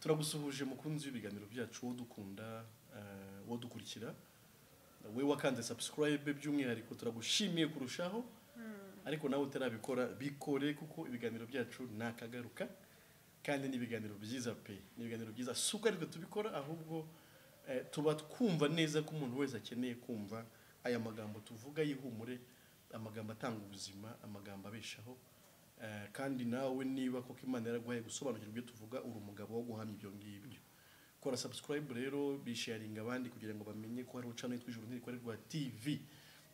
Turagusuhuje mukunzi w'ibiganiro byacu, wo dukunda, wo dukurikira, we wakanze subscribe by'umwihariko turagushimiye kurushaho. Ariko nawe utarabikora bikore, kuko ibiganiro byacu nakagaruka kandi ni ibiganiro byiza pe, ni ibiganiro byiza. Si uko ariko tubikora, ahubwo tuba twumva neza ko umuntu wese akeneye kumva aya magambo tuvuga yihumure, amagambo atanga ubuzima, amagambo abeshaho. Kandi nawe niba koko Imana yaraguhaye gusobanukirwa ibyo tuvuga, uri umugabo wo guhamya ibyo ngibyo. Kora subscribe rero, bisharinga abandi kugira ngo bamenye ko hari channel yitwa Ijuru Ntirikorerwa TV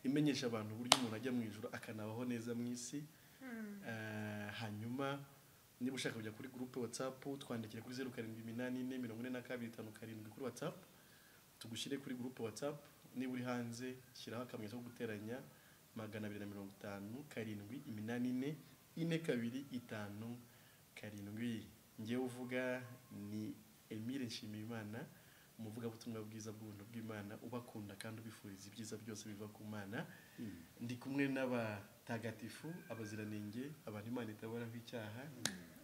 imenyesha abantu uburyo umuntu ajya mu ijuru akanabaho neza mu isi. Hanyuma niba ushaka kujya kuri groupe WhatsApp, twandikire kuri 0784 42 57 kuri WhatsApp, tugushyire kuri groupe WhatsApp. Niba uri hanze shyiraho akamenyetso ko guteranya 250 7 84 42 57. Ngewe uvuga ni Emile Nshimiyimana, umuvugabutumwa bwiza bw'ubuntu bw'Imana, ubakunda kandi ubifuriza ibyiza byose biva ku Mana. Ndi kumwe n'abatagatifu, abaziranenge, abantu Imana itaboraho icyaha.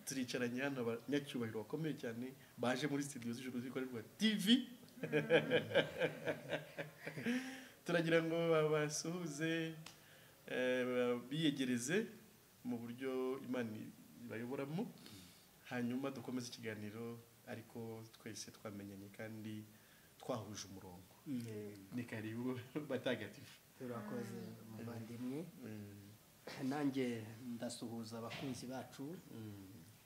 Turicaranye hano abanyacyubahiro bakomeye cyane baje muri studio z'Ijuru Ntirikorerwa TV. Turagira ngo babasuhuze, biyegereze mu buryo Imana ibayoboramo, hanyuma dukomeze ikiganiro ariko twese twamenyanye kandi twahuje umurongo. Ni karibu batagatifu. Turakoze muvandimwe. Nanjye ndasuhuza abakunzi bacu,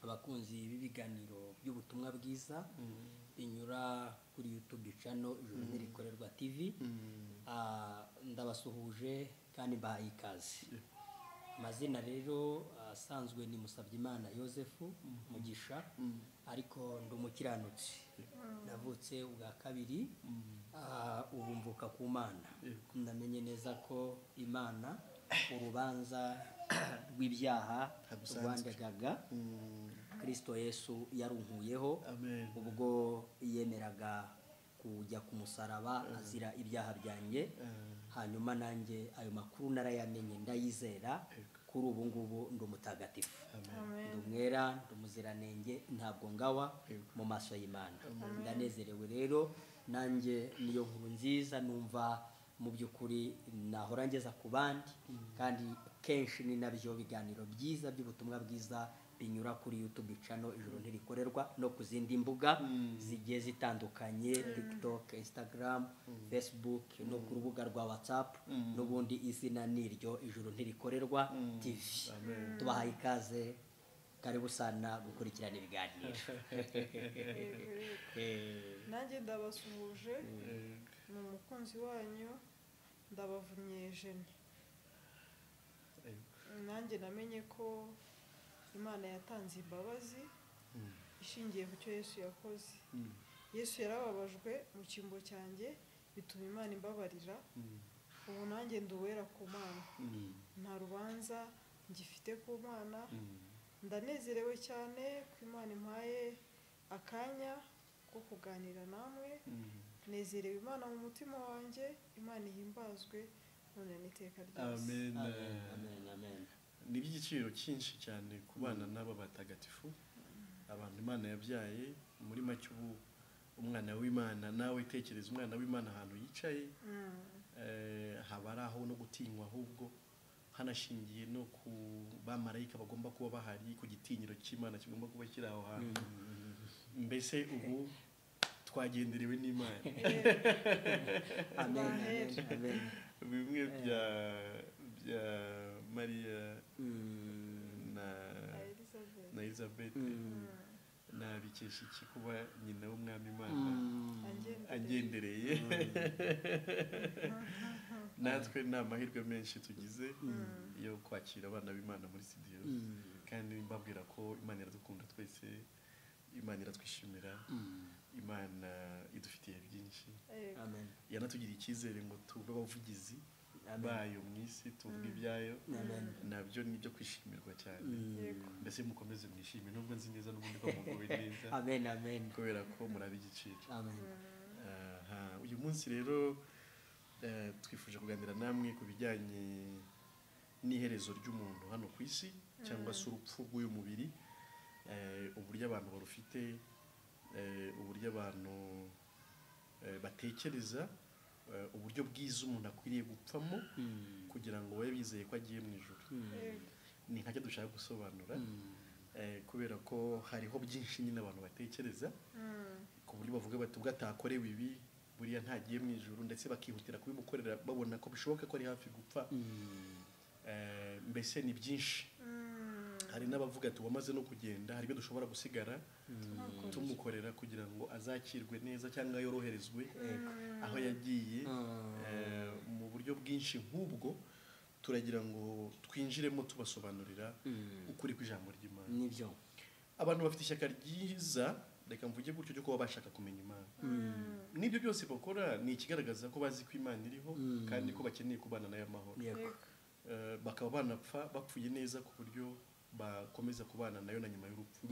abakunzi b'ibiganiro by'ubutumwa bwiza binyura kuri YouTube channel Ijuru Ntirikorerwa TV. Ndabasuhuje kandi mbahaye ikaze. Amazina rero asanzwe ni Musabyimana Yosefu Mugisha, ariko ndi umukiranutsi, navutse ubwa kabiri, ubu mvuka ku Mana. Ndamenye neza ko Imana urubanza rw'ibyaha rwandegaga Kristo Yesu yarunkuyeho ubwo yemeraga kujya ku musaraba azira ibyaha byanjye. Hanyuma nanjye ayo makuru narayamenye ndayizera, kuri ubu ngubu ndi umutagatifu, ndi umwera, ndi umuziranenge, ntabwo ngawa mu maso y'Imana. Ndanezerewe rero nanjye niyo nkuru nziza numva mu by'ukuri nahora ngeza ku bandi, kandi kenshi ni nabyo biganiro byiza by'ubutumwa bwiza binyura kuri YouTube channel Ijuru Ntirikorerwa no ku zindi mbuga zigiye zitandukanye, TikTok, Instagram, Facebook no ku rubuga rwa WhatsApp, n'ubundi izina niryo Ijuru Ntirikorerwa TV. Tubahaye ikaze, karibu sana gukurikirana ibiganiro. Nanjye ndabasuhuje, ni umukunzi wanyu, ndabavumye Jene. Nanjye namenye ko Imana yatanze imbabazi ishingiye ku cyo Yesu yakoze. Yesu yarababajwe mu cyimbo cyanjye, bituma Imana imbabarira. Ubu nanjye nduwera ku Mana, nta rubanza ngifite ku Mana. Ndanezerewe cyane ko Imana impaye akanya ko kuganira namwe. Nezerewe Imana mu mutima wanjye, Imana ihimbazwe none n'iteka ryose. Amen. Amen, amen. Ni iby'igiciro cyinshi cyane kubana n'aba batagatifu, abantu Imana yabyaye. Muri make ubu umwana w'Imana, nawe tekereza umwana w'Imana ahantu yicaye, haba ari aho no gutinywa, ahubwo hanashingiye no ku bamarayika bagomba kuba bahari, ku gitinyiro cy'Imana kigomba kuba kiri aho hantu. Mbese ubu twagenderewe n'Imana. Amen, amen. Bimwe bya Maria na Elizabeth, nabikesha iki kuba nyina w'umwami Imana angendereye. Natwe ni amahirwe menshi tugize yo kwakira abana b'Imana muri studio, kandi mbabwira ko Imana iradukunda twese, Imana iratwishimira, Imana idufitiye byinshi. Amen. Yanatugiriye icyizere ngo tube abavugizi bayo mu isi, tuvuge ibyayo, nabyo ni ibyo kwishimirwa cyane. Mbese mukomeze mwishime, nubwo nzi neza n'ubundi ko muguwe neza. Amen, amen. Kubera ko murabe igiciro. Amen. Uyu munsi rero twifuje kuganira namwe ku bijyanye n'iherezo ry'umuntu hano ku isi, cyangwa se urupfu rw'uyu mubiri, uburyo abantu barufite, Uburyo abantu batekereza, uburyo bwiza umuntu akwiriye gupfamo kugira ngo babe bizeye ko agiye mu ijuru. Ni nkacyo dushaka gusobanura, kubera ko hariho byinshi nyine abantu batekereza ku buryo bavuga bati ubwo atakorewe ibi buriya ntagiye mu ijuru, ndetse bakihutira kubimukorera babona ko bishoboka ko ari hafi gupfa. Mbese ni byinshi. Hari n'abavuga ati wamaze no kugenda, hari ibyo dushobora gusigara tumukorera kugira ngo azakirwe neza cyangwa yoroherezwe aho yagiye. Mu buryo bwinshi nk'ubwo turagira ngo twinjiremo tubasobanurira ukuri kw'ijambo ry'Imana. Nibyo. Abantu bafite ishyaka ryiza, reka mvuge gutyo, ryo kuba bashaka kumenya Imana. N'ibyo byose bakora ni ikigaragaza ko bazi ko Imana iriho kandi ko bakeneye kubana nayo amahoro. Bakaba banapfa bapfuye neza ku buryo bakomeza kubana nayo na nyuma y'urupfu.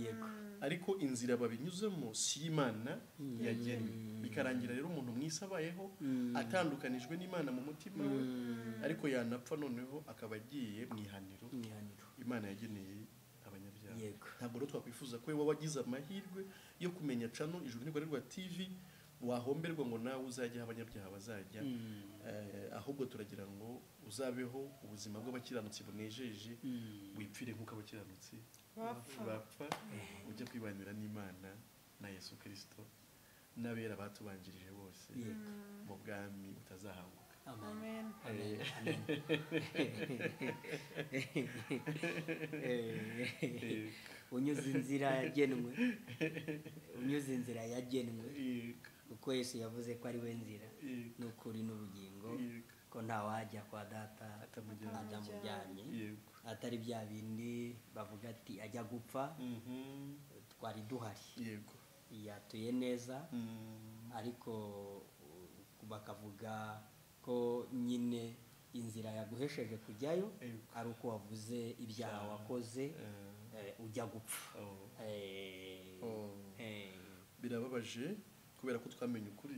Ariko inzira babinyuzemo si Imana yagennye, bikarangira rero umuntu mwisi abayeho atandukanijwe n'Imana mu mutima we, ariko yanapfa noneho akaba agiye mu ihaniro Imana yageneye abanyabyaha. Ntabwo rero twakwifuza ko wowe wagize amahirwe yo kumenya cano Ijuru Ntigorerwa TV wahomberwa ngo nawe uzajye aho abanyabyaha bazajya. Ahubwo turagira ngo uzabeho ubuzima bw'abakiranutsi bunejeje, wipfire nk'uko abakiranutsi bapfa, ujye kwibanira n'Imana na Yesu Kristo n'abera batubanjirije bose mu bwami butazahanguka. Amen. Amen. Unyuze inzira yagenwe, unyuze inzira yagenwe, kuko Yesu yavuze ko ari we nzira n'ukuri n'ubugingo, ko ntawajya kwa data atamujyanye, atari bya bindi bavuga ati ajya gupfa twari duhari, yatuye neza, ariko bakavuga ko nyine inzira yaguhesheje kujyayo ari uko wavuze ibyaha wakoze ujya gupfa. Birababaje kubera ko twamenye ukuri,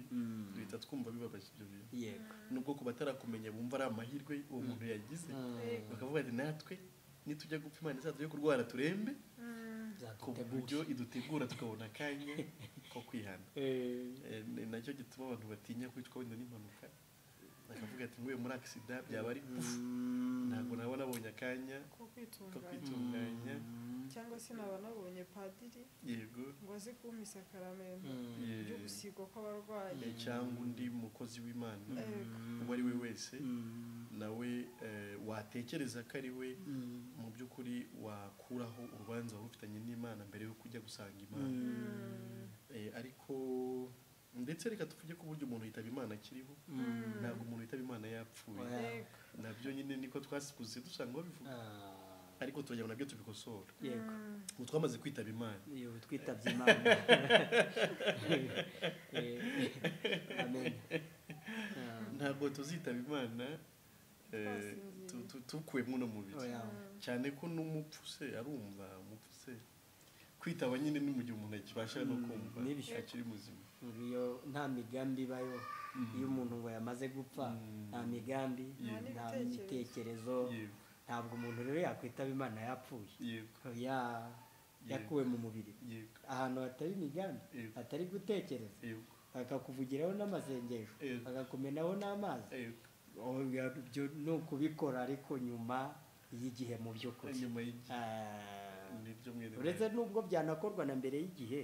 duhita twumva bibabaje ibyo bintu. Nubwo ku batarakumenya bumva ari amahirwe uwo muntu yagize, bakavuga ati natwe nitujya gupfa Imana izaduhe kurwara turembe, ku buryo idutegura tukabona akanya ko kwihana. Nacyo gituma abantu batinya kwicwa wenda n'impanuka, bakavuga ati nguye muri accident byaba ari pufu, ntabwo naba nabonye akanya ko kwitunganya, cyangwa se naba nabonye padiri yego ngo aze kumpa isakaramentu ryo gusigwa kw'abarwayi, cyangwa undi mukozi w'Imana uwo ari we wese nawe watekereza ko ari we mu by'ukuri wakuraho urubanza wari ufitanye n'Imana mbere yo kujya gusanga Imana. Ariko ndetse reka tuvuge ko uburyo umuntu yitaba Imana akiriho, ntabwo umuntu yitaba Imana yapfuye, nabyo nyine niko twasikuze dusanga babivuga, ariko turagira nabyo tubikosora. Yego, ubu twamaze kwitaba Imana. Yego, twitabye Imana. Amen. Ntabwo tuzitaba Imana tukuye muno mubiri, cyane ko n'umupfu se arumva, umupfu se kwitaba nyine ni mu gihe umuntu akibasha no kumva akiri muzima. Iyo nta migambi ibayo, iyo umuntu ngo yamaze gupfa nta migambi, nta mitekerezo, ntabwo umuntu rero yakwitaba Imana yapfuye, yakuwe mu mubiri, ahantu hatari imigambi, hatari gutekereza, bakakuvugiraho n'amasengesho, bakakumenaho n'amazi, ibyo ni ukubikora ariko nyuma y'igihe mu by'ukuri. Uretse nubwo byanakorwa na mbere y'igihe,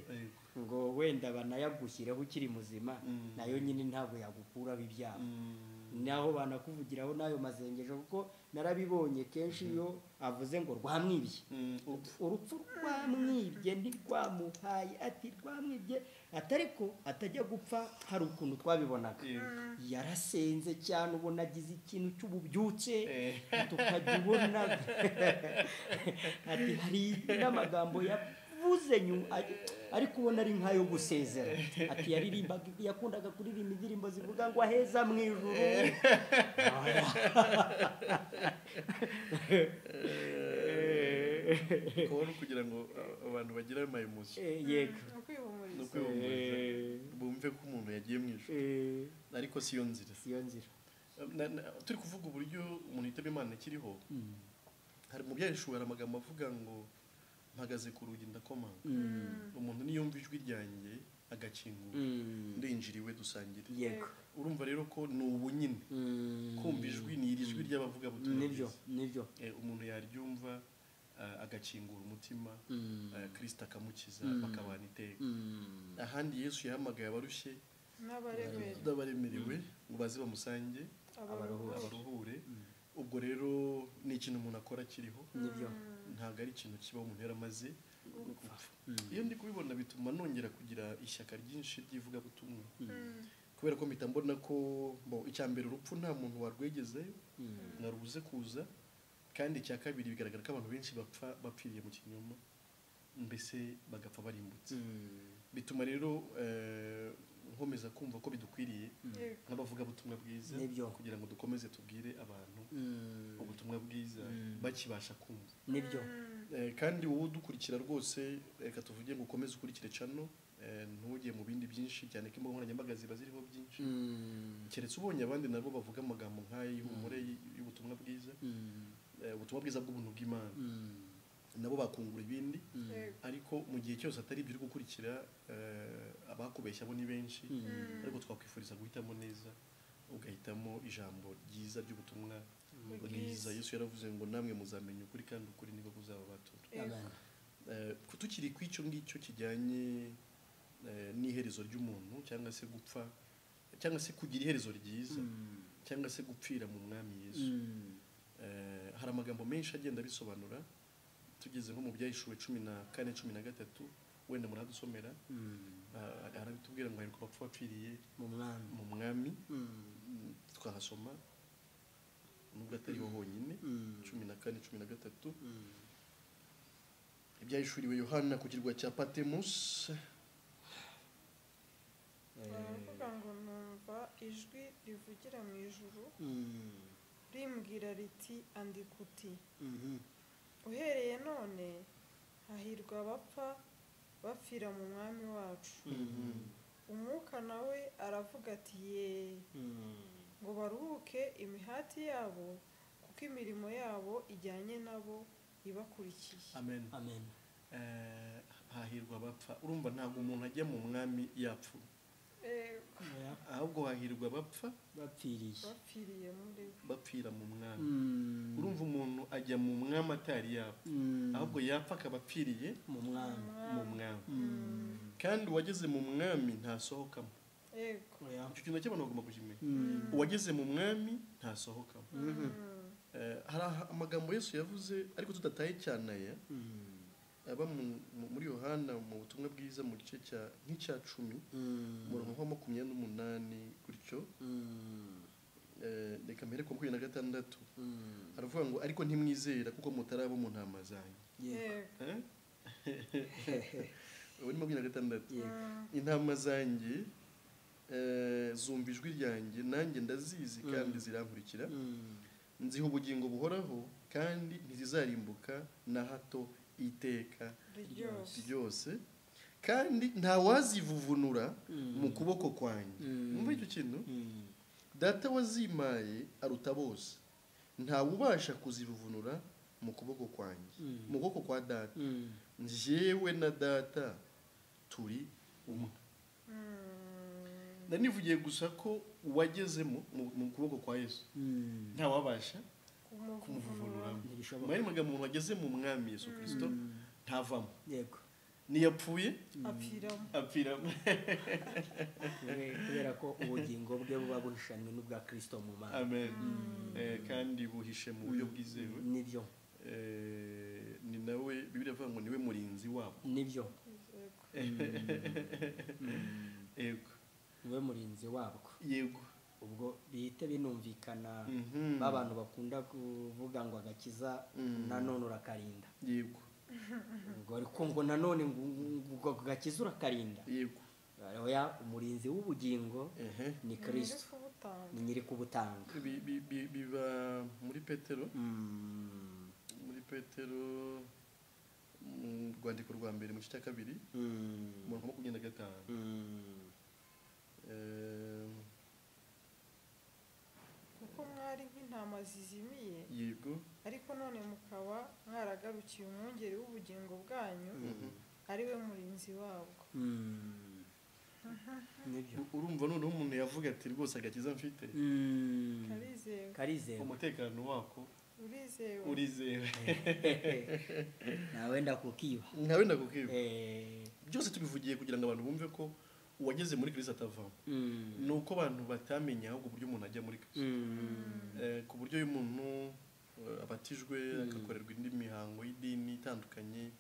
ngo wenda banayagushyireho ukiri muzima, nayo nyine ntabwo yagukuraho ibyaha, naho banakuvugiraho n'ayo masengesho, kuko narabibonye kenshi iyo avuze ngo rwamwibye, urupfu rwamwibye ntirwamuhaye, ati rwamwibye, atariko atajya gupfa hari ukuntu twabibonaga, yarasenze cyane ubona agize ikintu cy'ububyutse, tukajya ubona ati hari n'amagambo yavuze nyuma ariko ubona ari nkayo gusezera, ati yaririmbaga, yakundaga kuririmba indirimbo zivuga ngo aheza mu ijuru. Kubona kugira ngo abantu bagire ama emotion, yego, no kwihumuriza, bumve ko umuntu yagiye mu ijuru, ariko si yo nzira, si yo nzira. Turi kuvuga uburyo umuntu yitaba Imana akiriho, hari mu byahishura amagambo avuga ngo Mpagaze ku rugi ndakomanga, umuntu niyumva ijwi ryanjye agakingura, ndinjira iwe dusangire. Urumva rero ko ni ubu nyine kumva ijwi, ni iri jwi ry'abavugabutumwa. Nibyo, nibyo. Umuntu yaryumva agakingura umutima, Kristo akamukiza, bakabana iteka. Ahandi Yesu yahamagaye abarushye n'abaremerewe ngo baze bamusange abaruhure. Ubwo rero ni ikintu umuntu akora kiriho, ntabwo ari ikintu kibaho umuntu yaramaze gupfa. Iyo ndi kubibona bituma nongera kugira ishyaka ryinshi ry'ivugabutumwa, kubera ko mpita mbona ko icya mbere urupfu nta muntu warwegezeyo narubuze kuza, kandi icya kabiri bigaragara ko abantu benshi bapfa bapfiriye mu kinyoma, mbese bagapfa barimbutse. Bituma rero nkomeza kumva ko bidukwiriye nk'abavugabutumwa bwiza, kugira ngo dukomeze tubwire abantu ubutumwa bwiza bakibasha kumva. Nibyo. Kandi wowe udukurikira rwose, reka tuvuge ngo ukomeze ukurikire cano, ntujye mu bindi byinshi cyane ko imbuga nkoranyambaga ziba ziriho byinshi, keretse ubonye abandi nabo bavuga amagambo nk'aya y'ihumure y'ubutumwa bwiza, ubutumwa bwiza bw'ubuntu bw'Imana, nabo bakungura ibindi. Ariko mu gihe cyose atari ibyo uri gukurikira, abakubeshya bo ni benshi, ariko twakwifuriza guhitamo neza, ugahitamo ijambo ryiza ry'ubutumwa bwiza. Yesu yaravuze ngo namwe muzamenya ukuri kandi ukuri niko kuzababatura. Tukiri ku icyo ngicyo kijyanye n'iherezo ry'umuntu, cyangwa se gupfa, cyangwa se kugira iherezo ryiza, cyangwa se gupfira mu mwami Yesu, hari amagambo menshi agenda abisobanura. Tugeze nko mu Byahishuwe 14 13, wenda muradusomera, arabitubwira ngo hahirwa abapfa bapfiriye mu mwami. Twahasoma nubwo atariho honyine, 14 13, Ibyahishuriwe Yohana ku kirwa cya Patmos. Baravuga ngo numva ijwi rivugira mu ijuru rimbwira riti andika uti uhereye none hahirwa abapfa bapfira mu mwami wacu. Umwuka nawe aravuga ati ye, ngo baruhuke imihati yabo kuko imirimo yabo ijyanye nabo ibakurikiye. Amen. Amen. Hahirwa abapfa. Urumva ntabwo umuntu ajya mu mwami yapfuye, ahubwo hahirwa abapfa bapfiriye muri bapfira mu mwami. Urumva umuntu ajya mu mwami atari yapfa, ahubwo yapfa akaba apfiriye mu mwami. Mu mwami. Kandi uwageze mu mwami ntasohokamo. Icyo kintu cy'abantu bagomba kukimenya. Uwageze mu mwami ntasohokamo. Hari amagambo Yesu yavuze ariko tudataye cyane aya, aba muri Yohana mu butumwa bwiza mu gice cya nk'icya 10, umurongo wa 28 gutyo. Reka mbere ku 26, aravuga ngo ariko ntimwizera kuko mutarabo mu ntama zanjye. Ubu ni 26. Intama zanjye zumva ijwi ryanjye, nanjye ndazizi kandi zirankurikira, nziha ubugingo buhoraho kandi ntizizarimbuka na hato iteka ryose, kandi nta wazivuvunura mu kuboko kwanjye. Umva icyo kintu, Data wazimaye aruta bose, nta wubasha kuzivuvunura mu kuboko kwanjye, mu kuboko kwa Data. Njyewe na Data turi umwe. Nanivugiye gusa ko uwagezemo mu kuboko kwa Yesu nta wabasha kumuvuvunuramo. Muri magambo umuntu wageze mu mwami Yesu Kristo ntavamo. Yego. Niyapfuye apfiramo. Kubera ko ubugingo bwe buba buhishanwe n'ubwa Kristo mu Mana. Amen. Kandi buhishe mu buryo bwizewe. Nibyo. Ni nawe Bibiliya ivuga ngo niwe murinzi wabo. Nibyo. Yego. Niwe murinzi wabwo. Yego. Ubwo bihite binumvikana babantu bakunda kuvuga ngo agakiza nanone urakarinda. Yego. Ubwo ariko ngo nanone ngo agakiza urakarinda. Yego. Oya, umurinzi w'ubugingo ni Kristo, ni nyiri kubutanga. Biba muri Petero, muri Petero mu rwandiko rwa mbere mu gice cya 2, umurongo wa 25. Kuko mwari nk'intama zizimiye, yego, ariko none mukaba Mwaragaragarukiye umwungeri w'ubugingo bwanyu, ari we murinzi wabwo. Nibyo. Urumva noneho umuntu yavuga ati rwose agakiza mfite Karizewe. Karizewe. Umutekano wako urizewe. Urizewe. Nawe ndakukiba. Ntawe ndakukiba. Byose tubivugiye kugira ngo abantu bumve ko uwageze muri Kristo atavamo. Ni uko abantu batamenya ahubwo uburyo umuntu ajya muri Kristo. Ku buryo iyo umuntu abatijwe agakorerwa indi mihango y'idini itandukanye,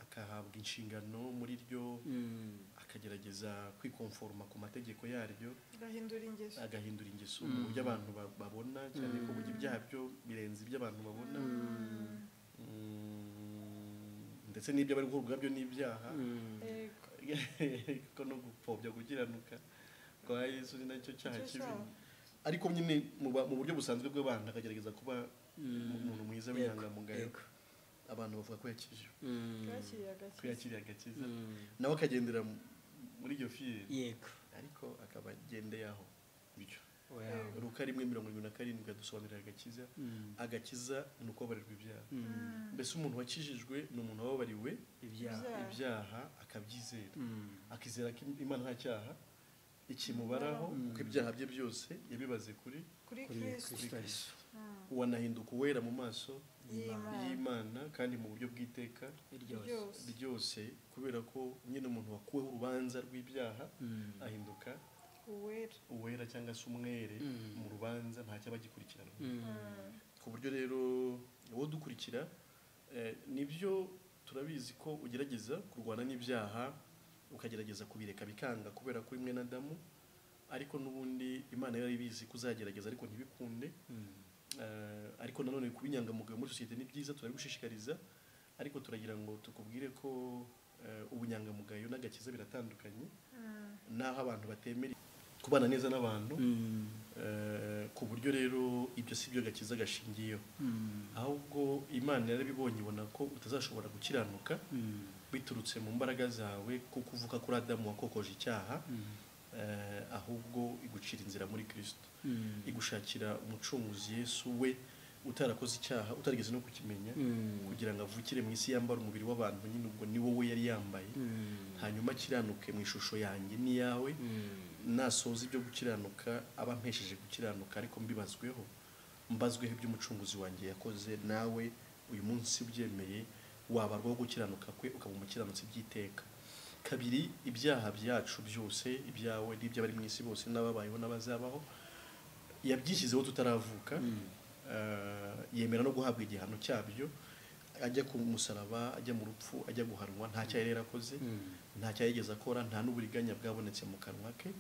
akahabwa inshingano muri ryo, akagerageza kwikonforma ku mategeko yaryo, agahindura ingeso, agahindura ingeso mu buryo abantu babona, cyane ko burya ibyaha byo birenze ibyo abantu babona. Ndetse n'ibyo bari gukora ubwabyo n'ibyaha, kuko no gupfobya gukiranuka kwa Yesu ni nacyo cyaha kibi. Ariko nyine mu buryo busanzwe bw'abantu akagerageza kuba umuntu mwiza w'inyangamugayo, abantu bavuga ko yakijijwe, ko yakiriye agakiza, nawe akagendera muri iryo fiyeri. Yego. Ariko akaba agendeye aho. Bityo Luka 1:77 adusobanurira agakiza. Agakiza ni ukubabarirwa ibyaha. Mbese umuntu wakijijwe ni umuntu wababariwe ibyaha akabyizera, akizera ko Imana nta cyaha ikimubaraho, kuko ibyaha bye byose yabibaze kuri Kristo. Wanahinduka uwera mu maso y'Imana kandi mu buryo bw'iteka ryose, kubera ko nyine umuntu wakuweho urubanza rw'ibyaha ahinduka uwera cyangwa se umwere mu rubanza, nta cyaba gikurikirana. Ku buryo rero uwo dukurikira, nibyo turabizi ko ugerageza kurwana n'ibyaha, ukagerageza kubireka bikanga kubera ko uri mwene Adamu, ariko n'ubundi Imana yari ibizi ko uzagerageza ariko ntibikunde. Ariko nanone kuba inyangamugayo muri sosiyete ni byiza, turabigushishikariza, ariko turagira ngo tukubwire ko ubunyangamugayo n'agakiza biratandukanye, naho abantu batemera kubana neza n'abantu. Ku buryo rero ibyo si byo gakiza gashingiyeho, ahubwo Imana yarabibonye ibona ko utazashobora gukiranuka biturutse mu mbaraga zawe, kuko uvuka kuri Adamu wakokoje icyaha, ahubwo igucira inzira muri Kristo, igushakira umucunguzi Yesu we utarakoze icyaha, utarigeze no kukimenya, kugira ngo avukire mu isi yambara umubiri w'abantu nyine, ubwo ni wowe yari yambaye, hanyuma akiranuke mu ishusho yanjye n'iyawe, nasoza ibyo gukiranuka aba mpesheje gukiranuka, ariko mbibazweho, mbazweho iby'umucunguzi wanjye yakoze. Nawe uyu munsi ubyemeye wabarwaho gukiranuka kwe, ukaba umukiranutsi by'iteka. Kabiri, ibyaha byacu byose, ibyawe n'iby'abari mu isi bose n'ababayeho n'abazabaho, yabyishyizeho tutaravuka, yemera no guhabwa igihano cyabyo, ajya ku musaraba, ajya mu rupfu, ajya guhanwa, nta cyaha yari yarakoze, nta cyaha yigeze akora, nta n'uburiganya bwabonetse mu kanwa ke,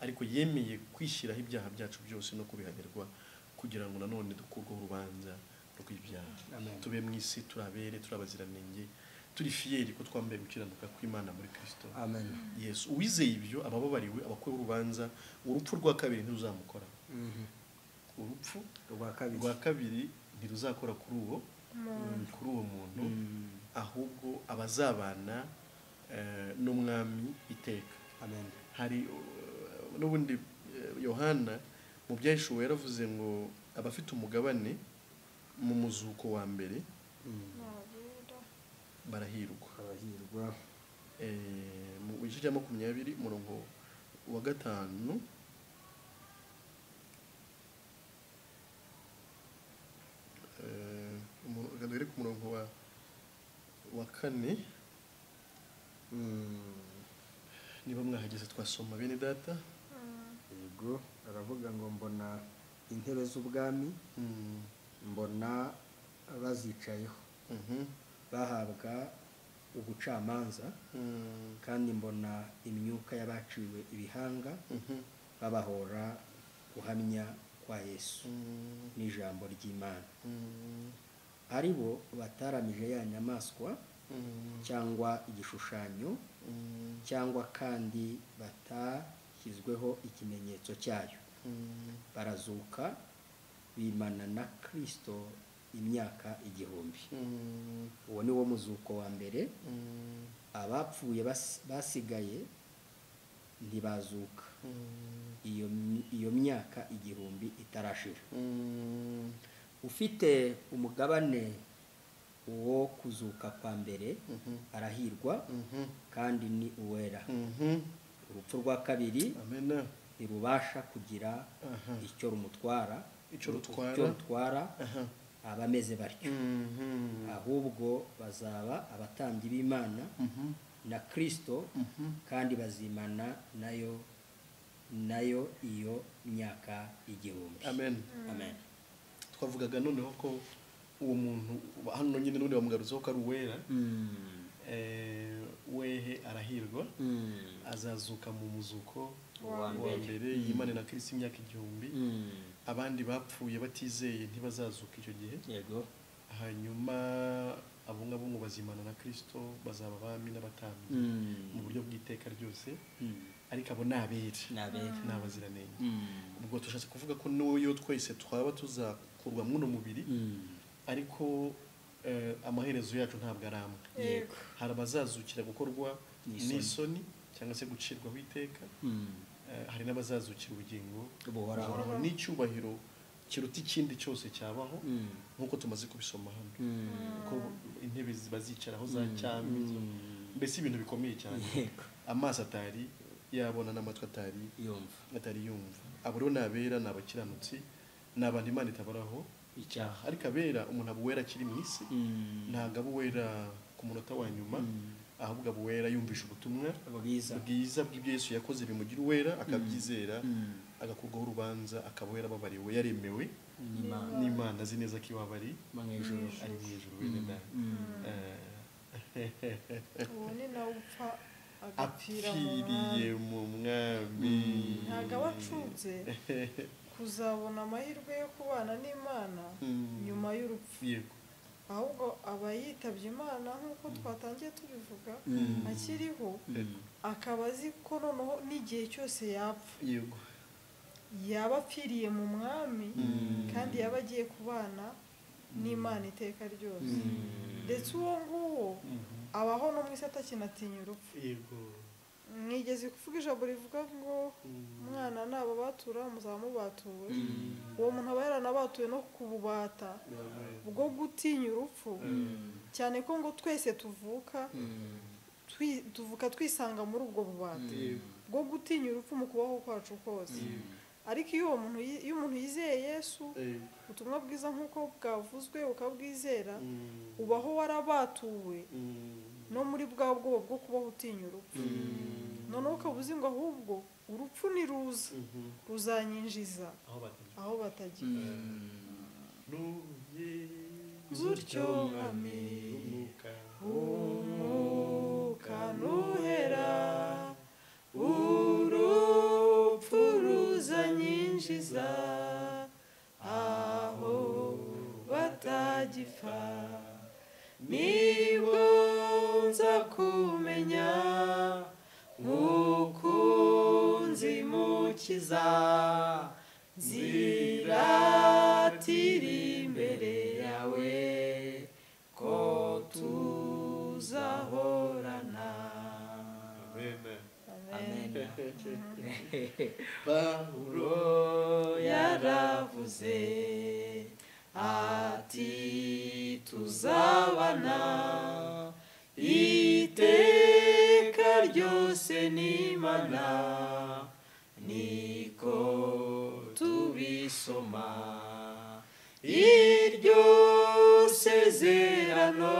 ariko yemeye kwishyiraho ibyaha byacu byose no kubihanirwa, kugira ngo nanone dukurweho urubanza rw'ibyaha, tube mu isi turabere, turabaziranenge, turi fiyeri ko twambaye gukiranuka kw'Imana muri Kristo. Amen. Yesu uwizeye ibyo abababariwe, abakuweho urubanza, urupfu rwa kabiri ntiruzamukora. Urupfu rwa kabiri ntiruzakora kuri uwo muntu, ahubwo abazabana n'umwami iteka. Amen. Hari n'ubundi Yohana mu byahishuwe yaravuze ngo abafite umugabane mu muzuko wa mbere barahirwa. Mu gice cya 20 umurongo wa 5, ku murongo wa 4, niba mwahageze twasoma bene data. Yego, aravuga ngo mbona intebe z'ubwami, mbona bazicayeho, bahabwa ubucamanza, kandi mbona imyuka y'abaciwe ibihanga babahora guhamya kwa Yesu n'ijambo ry'Imana, ari bo bataramije ya nyamaswa cyangwa igishushanyo, cyangwa kandi batashyizweho ikimenyetso cyayo, barazuka bimana na Kristo imyaka 1000. Uwo ni wo muzuko wa mbere. Abapfuye basigaye ntibazuka iyo myaka 1000 itarashira. Ufite umugabane Uwo kuzuka kwa mbere arahirwa kandi ni uwera. Urupfu rwa kabiri ntirubasha kugira icyo rumutwara, Icyo rutwara. icyo rutwara abameze batyo, ahubwo bazaba abatambyi b'Imana na Kristo, kandi bazimana nayo iyo myaka 1000. Amen. Amen. Twavugaga noneho ko uwo muntu hano nyine n'ubundi bamugarutseho ko ari uwera. Wehe arahirwa, azazuka mu muzuko Wa wa mbere. mbere, yimane na Kristo imyaka 1000. Abandi bapfuye batizeye ntibazazuka icyo gihe. Hanyuma abo ngabo ngo bazimana na Kristo, bazaba abami n'abatambyi mu buryo bw'iteka ryose. Ariko abo ni abera, Ni abera. ni abaziranenge. Ubwo tushatse kuvuga ko n'uwo twese twaba tuzakurwa mw'uno mubiri, ariko amaherezo yacu ntabwo ari amwe. Hari abazazukira gukorwa N'isoni. n'isoni cyangwa se gucirwaho iteka. Hari n'abazazukira ubugingo buhoraho buhoraho n'icyubahiro kiruta ikindi cyose cyabaho, nk'uko tumaze kubisoma hano, kuko intebe ziba zicaraho za cyami, mbese ibintu bikomeye cyane amaso atari yabona n'amatwi atari yumva atari yumva. Abo rero ni abera, ni abakiranutsi, ni abantu Imana itabaraho icyaha. Ariko abera, umuntu aba uwera akiri mu isi, ntabwo aba uwera ku munota wa nyuma, ahubwo aba uwera yumvisha ubutumwa bwiza bwiza bw'ibyo Yesu yakoze bimugira uwera, akabyizera, agakurwaho urubanza, akaba uwera, ababariwe, yaremewe n'Imana n'Imana, azi neza ko iwabo ari mu ijuru. ari mu ijuru bene data. Uwo ni nawe upfa agapfira mu Apfiriye mwami. mu mwami. Ntabwo aba acutse kuzabona amahirwe yo kubana n'Imana nyuma y'urupfu, ahubwo aba yitabye Imana nk'uko twatangiye tubivuga akiriho, akaba azi ko noneho n'igihe cyose yapfa yaba apfiriye mu mwami, kandi yaba agiye kubana n'Imana iteka ryose. Ndetse uwo nguwo abaho no mu isi atakinatinya urupfu. Mwigeze kuvuga ijambo rivuga ngo umwana nabo batura muzaba mubatuwe. Uwo muntu aba yaranabatuwe no kububata bwo gutinya urupfu, cyane ko ngo twese tuvuka tuvuka twisanga muri ubwo bubata bwo gutinya urupfu mu kubaho kwacu kose. Ariko iyo uwo muntu iyo umuntu yizeye Yesu, ubutumwa bwiza nk'uko bwavuzwe ukabwizera, ubaho warabatuwe no muri bwa bwoba bwo kubaho utinya urupfu. Noneho ukaba uzi ngo ahubwo urupfu niruza ruzanyinjiza aho batagiye, aho batagiye. Zutyo Mwami, Umwuka nuhera, urupfu ruzanyinjiza aho batagipfa, nibwo nza kumenya Mukunzi Mukiza, nziratira imbere yawe ko tuzahorana. Amen. Pawulo yaravuze ati tuzabana iteka ryose n'Imana, niko tubisoma iryo sezerano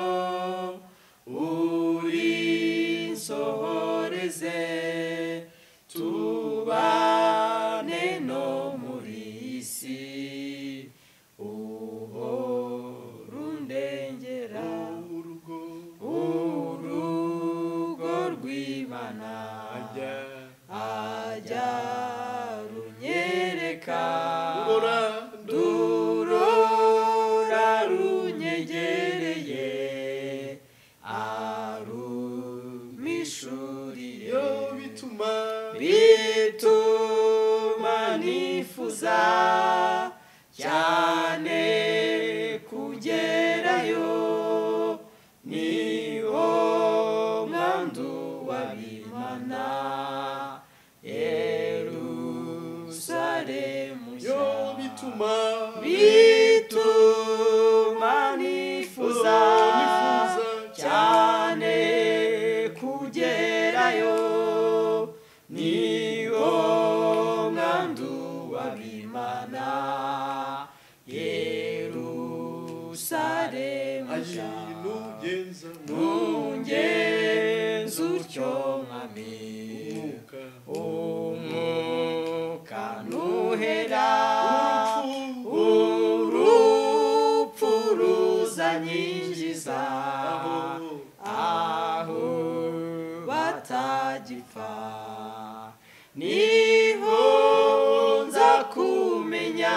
urinsohoreze, tubane no muri iyi si uhora undengera. Urugo Urugo rw'Imana ajya ajya runyereka, rurora durora runyegereye, arumishuriye. Yo bituma Bituma nifuza cyane kugerayo, niho mwandu w'Imana, Yerusalemu yo nshya. Bituma Bituma nifuza. Umwuka nuhera, urupfu ruzanyinjiza aho batagipfa, niho nza kumenya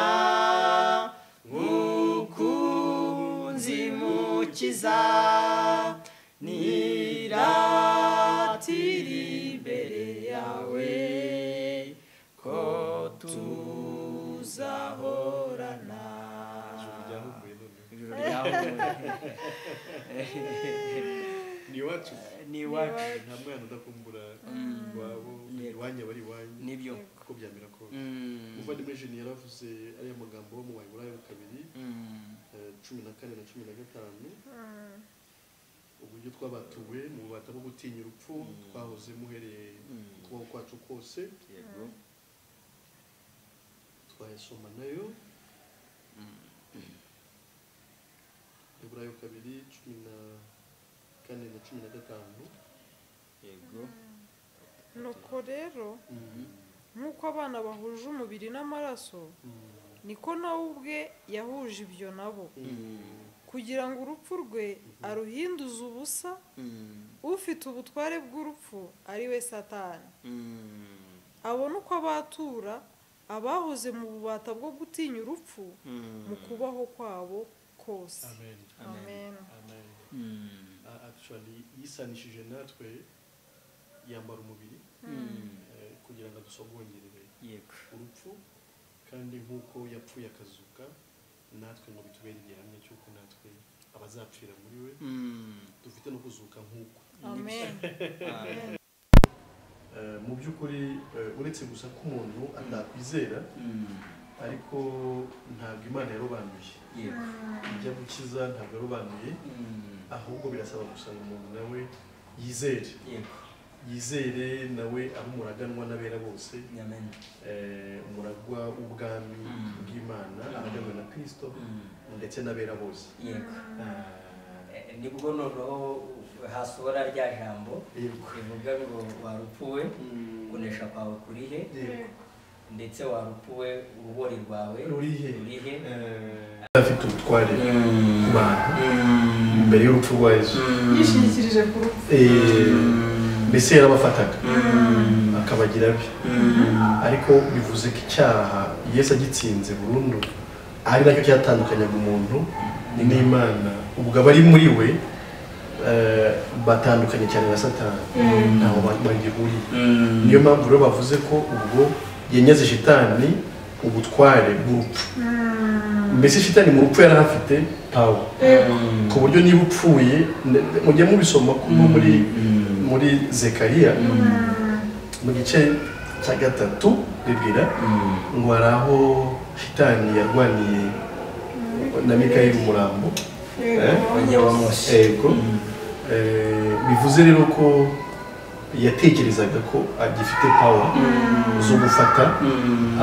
Mukunzi Mukiza, niratira imbere yawe ko tuzahorana. Ijuru ryahumuye. Ni iwacu, Ni iwacu. Nta mwana udakumbura iwabo, iwanyu aba ari iwanyu, Nibyo. kuko byamera kose. Umuvandimwe Jeni yaravuze ariya magambo mu Baheburayo 2 14 na 15, uburyo twabatuwe mu bubata bwo gutinya urupfu twahoze muhereye kubaho kwacu kose. Yego. Twayasoma nayo Heburayo 2 14 na 15. Yego. Nuko rero nk'uko abana bahuje umubiri n'amaraso, niko nawe ubwe yahuje ibyo nabo, kugira ngo urupfu rwe aruhinduze ubusa ufite ubutware bw'urupfu ari we Satani, abone uko abatura abahoze mu bubata bwo gutinya urupfu mu kubaho kwabo kose. Amen. Amen. Amen. Actually yisanishije natwe, yambara umubiri kugira ngo adusogongerere Yego. urupfu, kandi nk'uko yapfuye akazuka, natwe ngo bitubere igihamya cy'uko natwe abazapfira muri we dufite no kuzuka nk'uko. Amen. Mu by'ukuri uretse gusa ko umuntu atakwizera, ariko ntabwo Imana yarobanuye. Yego. Ijya gukiza ntabwo yarobanuye, ahubwo birasaba gusa ngo umuntu nawe yizere. Yego. Yizere nawe abe umuraganwa n'abera bose. Amen. Umuragwa w'ubwami bw'Imana araganwe na Kristo ndetse n'abera bose. Yego. Nibwo noneho hasohora rya jambo Yego. rivuga ngo warupfuwe kunesha kwawe kurihe, Yego. ndetse warupfuwe urubori rwawe Rurihe? rurihe. Afite ubutware ku bantu mbere y'urupfu rwa Yesu. Yishingikirije ku rupfu. Mbese yarabafataga akabagira abe, ariko bivuze ko icyaha Yesu agitsinze burundu, ari nacyo cyatandukanyaga umuntu n'Imana. Ubwo abari muri we batandukanye cyane na Satani, ntaho bagihuriye. Niyo mpamvu rero bavuze ko ubwo yanyaze shitani ubutware bw'urupfu. Mbese shitani mu rupfu yari afite power, ku buryo niba upfuye, mujye mubisoma ko nko muri Zekariya mu gice cya 3 bibwira ngo hari aho shitani yarwaniye na Mikayeli umurambo. Wajya wa Mose. Yego. Bivuze rero ko yatekerezaga ko agifite power zo gufata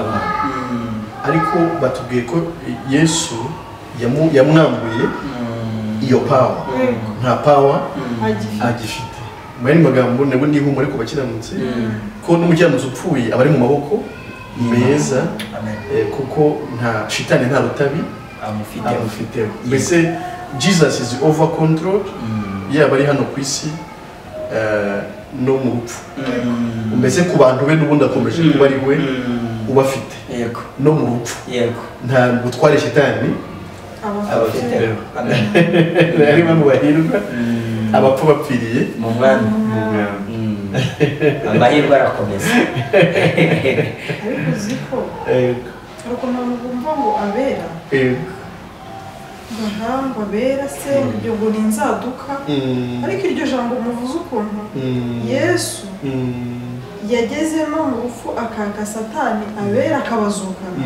abantu, ariko batubwiye ko Yesu yamwambuye iyo power, nta power agifite. Mu yandi magambo, nabwo ni ihumure ku bakiranutsi, ko n'umukiranutsi upfuye aba ari mu maboko meza, Amen. kuko nta shitani nta rutabi amufiteho. amufiteho. Mbese Jesus is over control, yaba ari hano ku isi no mu rupfu. Mbese ku bantu be n'ubundi akomeje kuba ari we ubafite Yego. no mu rupfu. Yego. Nta butware shitani Abafite. abafiteho. Amen. Ari bamwe bahirwa abapfa bapfiriye Mu mwami. mu mwami. Amahirwe arakomeza. Ariko uzi ko Yego. hari ukuntu abantu bumva ngo abera, Yego. ngo ntabwo abera se, ibyo ngo ni inzaduka, ariko iryo jambo muvuze ukuntu Yesu yageze no mu rupfu akaka Satani abera akabazukana,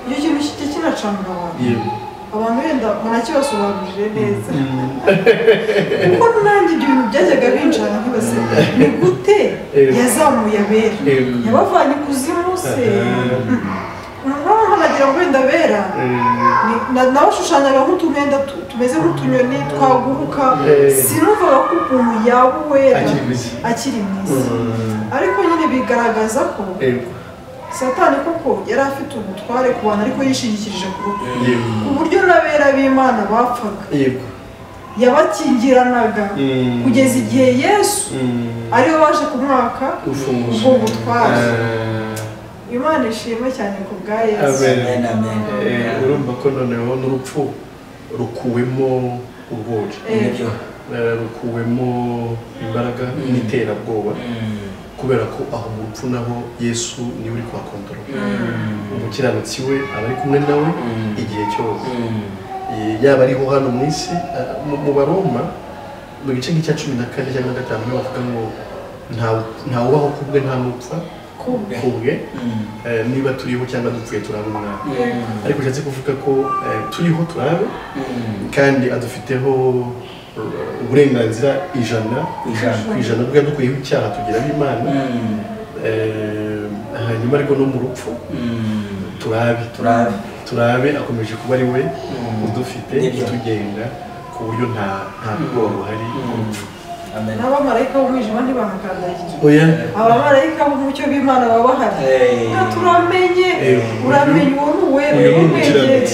icyo kintu kijya kinacanga abantu. Yego. Abantu wenda munakibasobanurire neza, kuko nanjye ibyo bintu byajyaga binjana nkibaze ni gute yazamuye abera, yabavanye ikuzimu se? Nk'aho nagira ngo wenda abera nabashushanyaga nk'utumwenda tumeze nk'utunyoni twaguruka, sinumvaga ko ukuntu yaba uwera Akiri mu isi. akiri mu isi. Ariko nyine Bigaragaza ko Satani koko yari afite ubutware ku bantu ariko yishingikirije ku rupfu, ku buryo n'abera b'Imana bapfaga yabakingiranaga kugeza igihe Yesu ariwe waje kumwaka ubwo butware. Imana ishimwe cyane ku bwa Yesu. Amen. Urumva ko noneho n'urupfu rukuwemo ubwoba, rukuwemo imbaraga n'iterabwoba, kubera ko aho mu rupfu naho Yesu niwe uri kuhakontorora. Umukiranutsi we aba ari kumwe nawe igihe cyose, yaba ariho hano mu isi. Mu Baroma mu gice nk'icya 14 cyangwa 5 niho bavuga ngo ntawubaho kubwe nta n'upfa kubwe, niba turiho cyangwa dupfuye turaba umwami. Ariko ushatse kuvuga ko turiho turabe, kandi adufiteho uburenganzira 100% bwa dukuyeho icyaha tugira ab'Imana. Hanyuma ariko no mu rupfu turabe akomeje kuba ari we udufite utugenga, ku buryo nta bwoba buhari mu rupfu. N'abamarayika b'umwijima ntibahakandagira, abamarayika b'umucyo b'Imana baba bahari. Turamenye, uramenye uwo ni uwera, umwegere.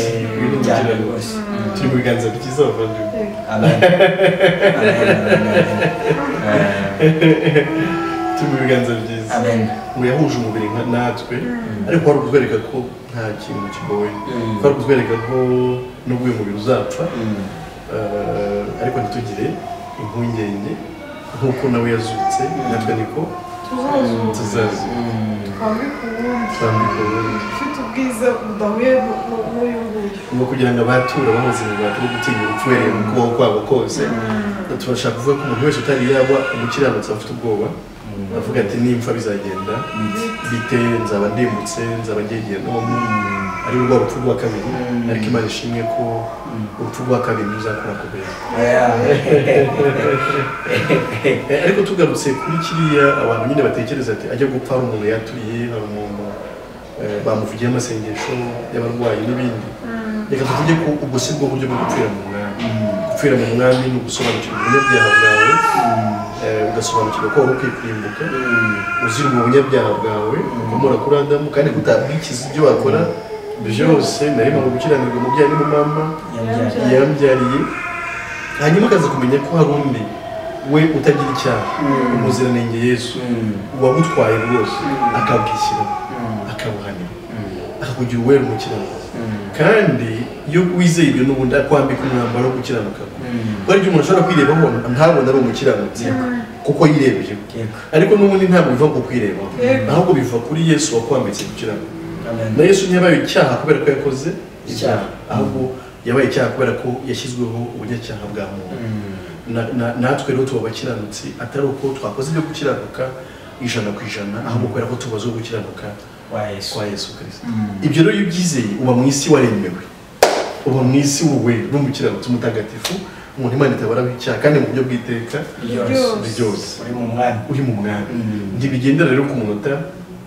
Turi mu biganza byiza bavandimwe. Turi mu biganza byiza. Ngo yahuje umubiri natwe, ariko wari kutwereka ko nta kintu kigoye, wari kutwereka ko nubwo uyu mubiri uzapfa, ariko ntitugire impungenge, nk'uko nawe yazutse natwe niko tuzazuka, twambike ubundi ufite ubwiza budahuye n'uyu nguyu. Ngo kugira ngo abatura bahoze mu bubata bwo gutinya urupfu uhereye mu kubaho kwabo kose, turashaka kuvuga ko umuntu wese utari yaba umukiranutsi afite ubwoba, avuga ati nimfa bizagenda bite, nzaba ndimutse, nzaba ngiye nomu, ari rwa rupfu rwa kabiri. Ariko Imana ishimwe ko urupfu rwa kabiri ruzakora kubera. Ariko tugarutse kuri kiriya abantu nyine batekereza ati ajya gupfa hari umuntu yaturiye, hari umuntu bamuvugiye amasengesho y'abarwayi n'ibindi. Reka tuvuge ko ubwo si bwo buryo bwo gupfira mu mwami. Gupfira mu mwami ni ugusobanukirwa ubunyabyaha bwawe, ugasobanukirwa ko wari ukwiye kurimbuka, uzira ubwo bunyabyaha bwawe ukomora kuri Adamu, kandi kutabwikiza ibyo wakora byose narimo gukiranirwa umubyeyi n'umumama yambyariye. Hanyuma akaza kumenya ko hari undi we utagira icyaha, umuziranenge Yesu wagutwaye rwose, akabwishyira, akabuhanira, akakugira uwera umukiranutsi. Kandi iyo wizeye ibyo n'ubundi akwambika umwambaro wo gukiranuka. Kuko hari igihe umuntu ashobora kwirebaho ntabone ari umukiranutsi kuko yirebyeho, ariko n'ubundi ntabwo biva ku kwirebaho, ahubwo biva kuri Yesu wakwambitse gukiranuka. Na Yesu ntiyabaye icyaha kubera ko yakoze icyaha, ahubwo yabaye icyaha kubera ko yashyizweho ubunyacyaha bwa muntu. Natwe rero tuba abakiranutsi atari uko twakoze ibyo gukiranuka 100%, ahubwo kubera ko tubazwe gukiranuka kwa Yesu Kristo. Ibyo rero iyo ubyizeye uba mu isi waremewe, uba mu isi wowe n'umukiranutsi mutagatifu, umuntu Imana itabaraho icyaha, kandi mu buryo bw'iteka ryose uri mu mwami. Ntibigendera rero ku munota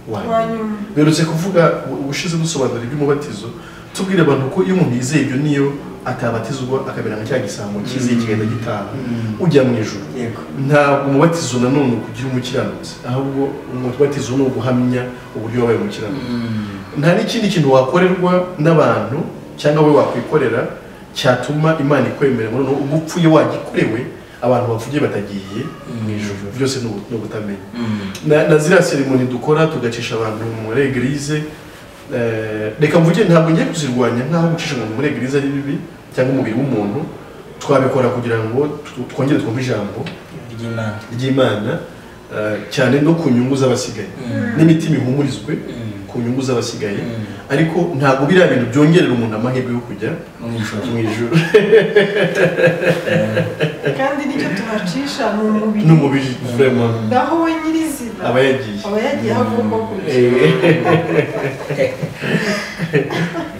wa nyuma. Berutse kuvuga ubushize dusobanura iby'umubatizo, tubwira abantu ko iyo umuntu yizeye ibyo niyo atabatizwa akamera nka cya gisambo cyizeye kigenda gitaha ujya mu ijuru. Ntabwo umubatizo nanone kugira umukiranutsi, ahubwo umubatizo ni uguhamya uburyo wabaye umukiranutsi. Nta n'ikindi kintu wakorerwa n'abantu cyangwa we wakwikorera cyatuma Imana ikwemera ngo noneho ubwo upfuye wagikorewe abantu bavuge batagiye mu ijuru. Byose ni ubutamenya. Na ziriya seremoni dukora tugacisha abantu muri eglise, reka mvuge ntabwo ngiye kuzirwanya nk'aho gucisha umuntu muri eglise ari bibi cyangwa umubiri w'umuntu, twabikora kugira ngo twongere twumve ijambo ry'Imana, cyane no ku nyungu z'abasigaye, n'imitima ihumurizwe ku nyungu z'abasigaye. Ariko ntabwo biriya bintu byongerera umuntu amahirwe yo kujya mu ijuru. Kandi nicyo tubacisha ni umubiri, ni umubiri vraiment, naho we nyirizina aba yagiye aho agomba kujya.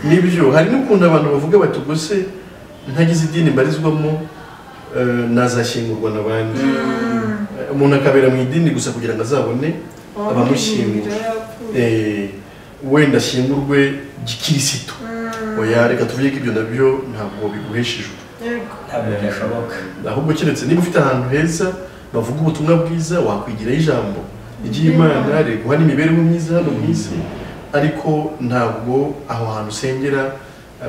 Nibyo. Hari n'ukuntu abantu bavuga bati ubwo se ntagize idini mbarizwamo nazashyingurwa n'abandi. Umuntu akabera mu idini gusa kugira ngo azabone abamushyingura, wenda ashyingurwe gikirisitu. Oya, reka tuvuge ko ibyo nabyo ntabwo biguhesha ijuru, ntabwo byashoboka. Ahubwo keretse niba ufite ahantu heza bavuga ubutumwa bwiza wakwigiraho ijambo ry'Imana riguha n'imibereho myiza hano mu isi, ariko ntabwo aho hantu usengera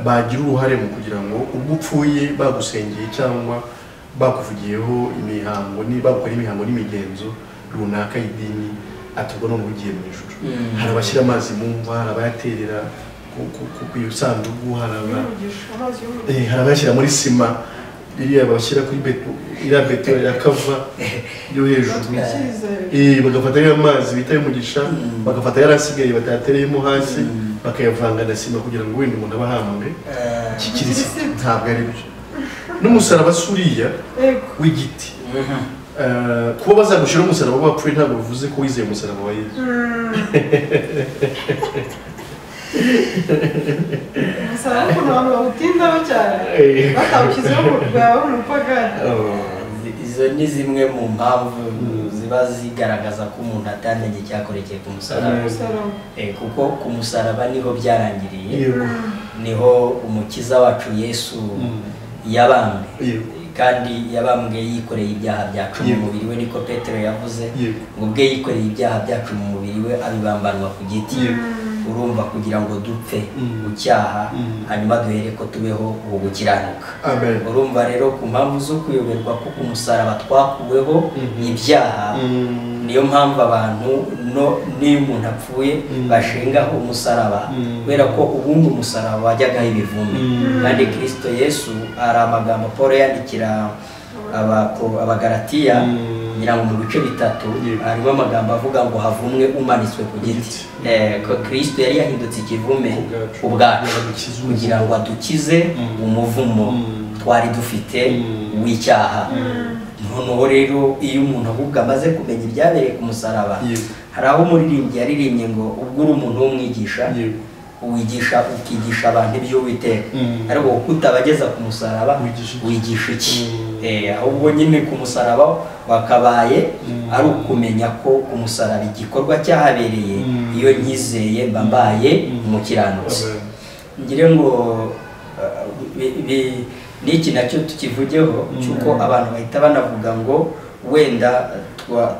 bagira uruhare mu kugira ngo ubwo upfuye bagusengeye cyangwa bakuvugiyeho imihango, bagukora imihango n'imigenzo runaka y'idini, atubwo none ugiye mu ijuru. Hari abashyira amazi mu mva, hari abayaterera ku isanduku, hari abayashyira muri sima, iriya bashyira kuri beto, iriya beto ya kava yo hejuru, bagafata ya mazi bita y'umugisha, bagafata yarasigaye batatereyemo hasi, bakayavanga na sima kugira ngo wenda umuntu abahambwe. Kikirisitu ntabwo ari byo. N'umusaraba suriya w'igiti, kuba bazagushyira umusaraba wapfuye ntabwo bivuze ko wizeye umusaraba wa Yesu. Umusaraba ukuntu abantu bawutindaho cyane batawushyizeho bwaba umupagani. Izo ni zimwe mu mpamvu ziba zigaragaza ko umuntu atamenye icyakorekeye ku musaraba, kuko ku musaraba niho byarangiriye, niho umukiza wacu Yesu yabambwe, kandi yabambwe yikoreye ibyaha byacu mu mubiri we, niko Petero yavuze ngo ubwe yikoreye ibyaha byacu mu mubiri we abibambanwa ku giti. Urumva, kugira ngo dupfe gucyaha hanyuma duhere ko tubeho ubu gukiranuka. Urumva rero ku mpamvu zo kuyoberwa ko ku musaraba twakuweho ibyaha, niyo mpamvu abantu niyo umuntu apfuye bashingaho umusaraba, kubera ko ubundi umusaraba wajyagaho ibivume. Kandi Kristo Yesu hari amagambo Paul yandikira Abagalatiya ngira ngo mu bice 3 harimo amagambo avuga ngo havumwe umanitswe ku giti. Ko Kristo yari yahindutse ikivume ubwacu kugira ngo adukize umuvumo twari dufite w'icyaha. Noneho rero iyo umuntu ahubwo amaze kumenya ibyabereye ku musaraba, hari aho umuririmbyi yaririmbye ngo ubwo uri umuntu w'umwigisha wigisha ukigisha abantu ibyo Uwiteka, ariko kutabageza ku musaraba wigisha iki? Ahubwo nyine ku musaraba wakabaye ari ukumenya ko ku musaraba igikorwa cyahabereye, iyo nyizeye mba mbaye umukiranutsi. Ngire ngo n'iki nacyo tukivugeho cy'uko abantu bahita banavuga ngo wenda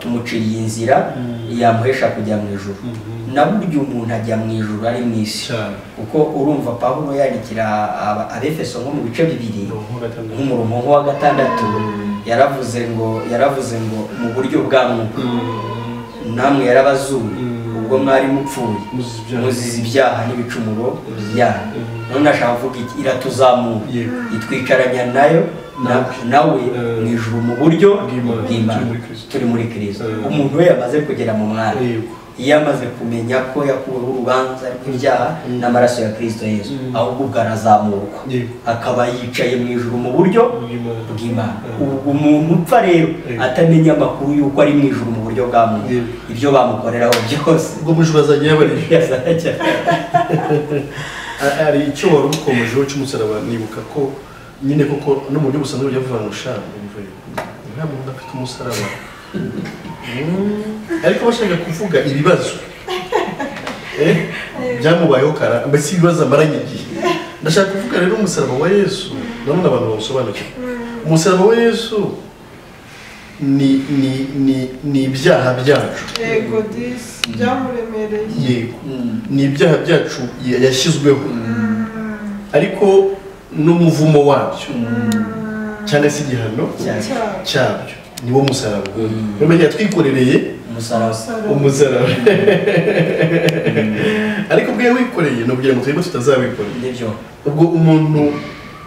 tumuciriye inzira yamuhesha kujya mu ijuru. Na burya umuntu ajya mu ijuru ari mu isi, kuko urumva Pawulo yandikira Abefeso nko mu bice 2 nk'umurongo wa 6 yaravuze ngo mu buryo bwa mwuka namwe yarabazuye ubwo mwari mupfuye muzize ibyaha n'ibicumuro byanyu. None ashaka kuvuga iki? Iratuzamura itwicaranya nayo nawe mu ijuru mu buryo bw'Imana turi muri Kristo. Umuntu we yamaze kugera mu mwanya, iyo amaze kumenya ko yakuweho urubanza rw'ibyaha n'amaraso ya Kristo Yesu, ahubwo ubwo arazamurwa akaba yicaye mu ijuru mu buryo bw'Imana. Umuntu upfa rero atamenya amakuru y'uko ari mu ijuru mu buryo bwa muntu, ibyo bamukoreraho byose ubwo mu ijuru azajya yabarije. Hari icyo wari ukomejeho cy'umusaraba, nibuka ko nyine koko no mu buryo busanzwe bujya buvuga ngo sha nta muntu udafite umusaraba, ariko bashaka kuvuga ibibazo byamubayeho kara, mbese ibibazo amaranye igihe. Ndashaka kuvuga rero umusaraba wa Yesu, nanone abantu bawusobanukirwa. Umusaraba wa Yesu ni ibyaha byacu. Yego disi byamuremereye. Yego ni ibyaha byacu yashyizweho, ariko n'umuvumo wabyo cyangwa se igihano cyabyo niwo musaraba. Bamenya twikorereye umusaraba, ariko ubwo wikoreye ni ukugira ngo twebwe tutazawikorera. Ubwo umuntu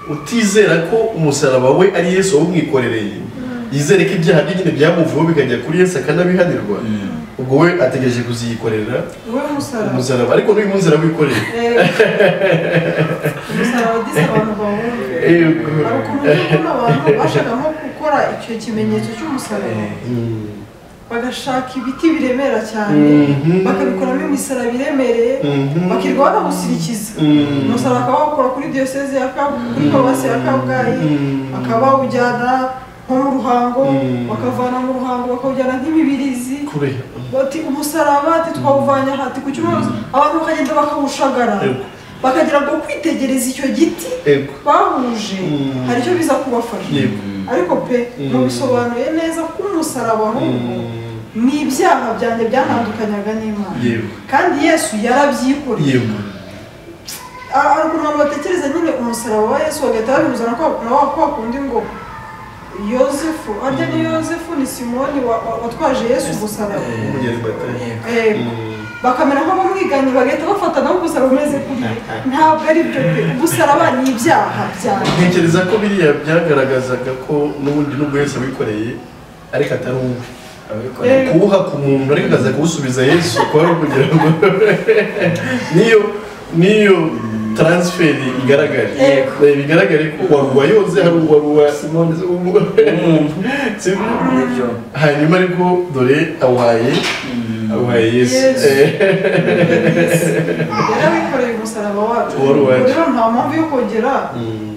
utizera ko umusaraba we ari Yesu wamwikorereye, yizere ko ibyaha bye nyine byamuvuyeho bikajya kuri Yesu akanabihanirwa, ubwo we ategereje kuziyikorera umusaraba, ariko n'uyu munsi arawikoreye. Umusaraba disi abantu bawumva. Hari ukuntu abantu bashaka nko gukora icyo kimenyetso cy'umusaraba, bagashaka ibiti biremera cyane, bakabikoramo imisaraba iremereye, bakirwa banawusirikiza. Umusaraba akaba wawukora kuri diyoseze ya Kabgayi, kuri paruwasi ya Kabgayi, akaba wawujyana nko mu Ruhango, bakavana mu Ruhango bakawujyana nk'Ibibirizi, bati umusaraba ati twawuvanye aha, ati ku cyumweru, abantu bakagenda bakawushagara, bakagira ngo kwitegereza icyo giti bahuje hari icyo biza kubafasha. Ariko pe mubisobanuye neza ko umusaraba ahubwo Ni ibyaha byanjye byantandukanyaga n'Imana. Kandi Yesu yarabyikoreye. Hari ukuntu abantu batekereza nyine umusaraba wa Yesu bagahita babihuza na kwa kundi ngo Yosefu, arya ni Yosefu ni Simoni watwaje Yesu umusaraba. Bakamera nk'abamwiganye bagahita bafata nawe umusaraba umeze kuriya. Ntabwo ari byo pe, umusaraba ni ibyaha byanjye. Ntekereza ko biriya byagaragazaga ko n'ubundi nubwo Yesu abikoreye ariko atari uwe. Kuwuha ku muntu ariko akaza kuwusubiza Yesu kwa kugira ngo niyo transfer igaragare. Bigaragare ko waruwa yoze hari uwaruwa Simoni sibyo. Hanyuma ariko dore awuhaye Yesu. Yarabikoreye umusaraba wacu. Rero nta mpamvu yo kongera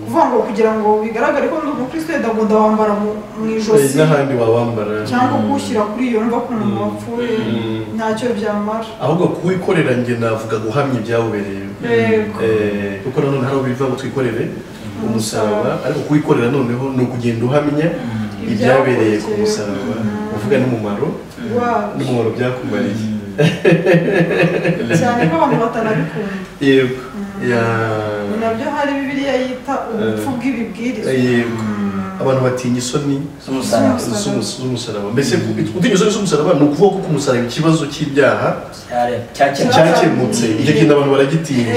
kuvuga ngo kugira ngo bigaragare ko ndi umukristo wenda ngo ndawambara mu ijosi n'ahandi wawambara cyangwa kuwushyira kuri iyo mva ku muntu wapfuye ntacyo byamara. Ahubwo kuwikorera njye navuga guhamya ibyawubereye. Kuko nanone hari aho biva ngo twikorere umusaraba, ariko kuwikorera noneho ni ukugenda uhamya ibyabereye ku musaraba, uvuga n'umumaro byakumariye. Cyane ko abantu batanabikunda. Yego. Nabyo hari Bibiliya yita ubupfu bw'ibibwirizwa. Yego. Abantu batinya isoni z'umusaraba. Mbese utinya isoni z'umusaraba ni ukuvuga ko ku musaraba ikibazo cy'ibyaha cyakemutse. Icyo kintu abantu baragitinya.